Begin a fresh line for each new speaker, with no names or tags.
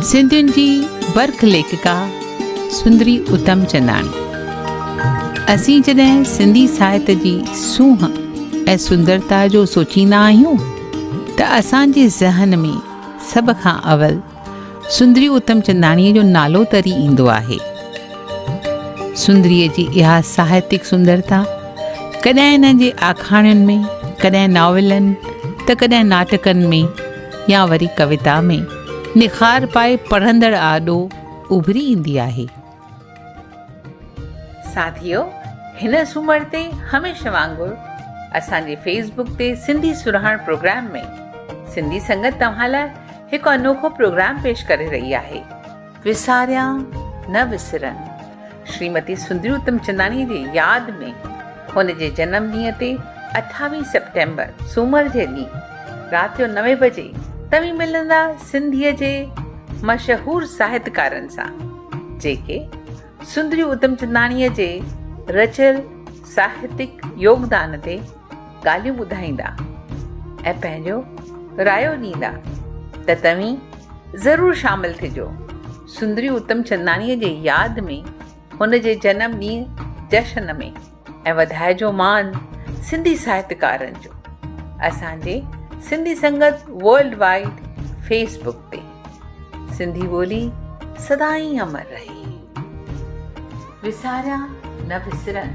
سنڌين جي برک ليکڪا سندري اتم چنداڻي. اسين جڏهن سنڌي ساهت جي سونهن ۽ سندرتا جو سوچيندا آهيون ته اسان جي ذهن ۾ سڀ کان اول سندري اتم چنداڻيء جو نالو تري ايندو آهي. سندريء جي اها ساهتڪ سندرتا ڪڏهن هن جي آکاڻين ۾، ڪڏهن ناولن ته ڪڏهن ناٽڪن ۾ يا وري ڪويتا ۾ نخار پائي پڙهندڙ آڏو اڀري ايندي آهي. ساٿيو هن سومر تي هميشه وانگر اسان جي فيس بڪ تي سنڌي سرهاڻ پروگرام ۾ سنڌي سنگت توهان لاء هڪ انوکو پروگرام پيش ڪري رهي آهي. وساريان نه وسرن شريمتي سندري اتمچنداڻي جي ياد ۾ هن جي جنم ڏينهن تي اٺاويهه سيپٽمبر سومر جي ڏينهن رات جو نوين بجي توهين ملندا سنڌيء جي مشهور ساهتڪارن سان جيڪي سندري اتمچنداڻيء جي رچيل ساهتڪ يوگدان تي ڳالهيون ٻڌائيندا ۽ پنهنجو رايو ڏيندا ته توهين ضرور شامل ٿجو سندري اتم چنداڻيء جي ياد ۾ هن جي جنم ڏينهن جشن ۾ ۽ وڌائجو مان سنڌي ساهتڪارن جو اسان جي Sindhi Sangat world wide fee book تي سنڌي ٻولي سدائين امر رهي. وساريان نه وسرن.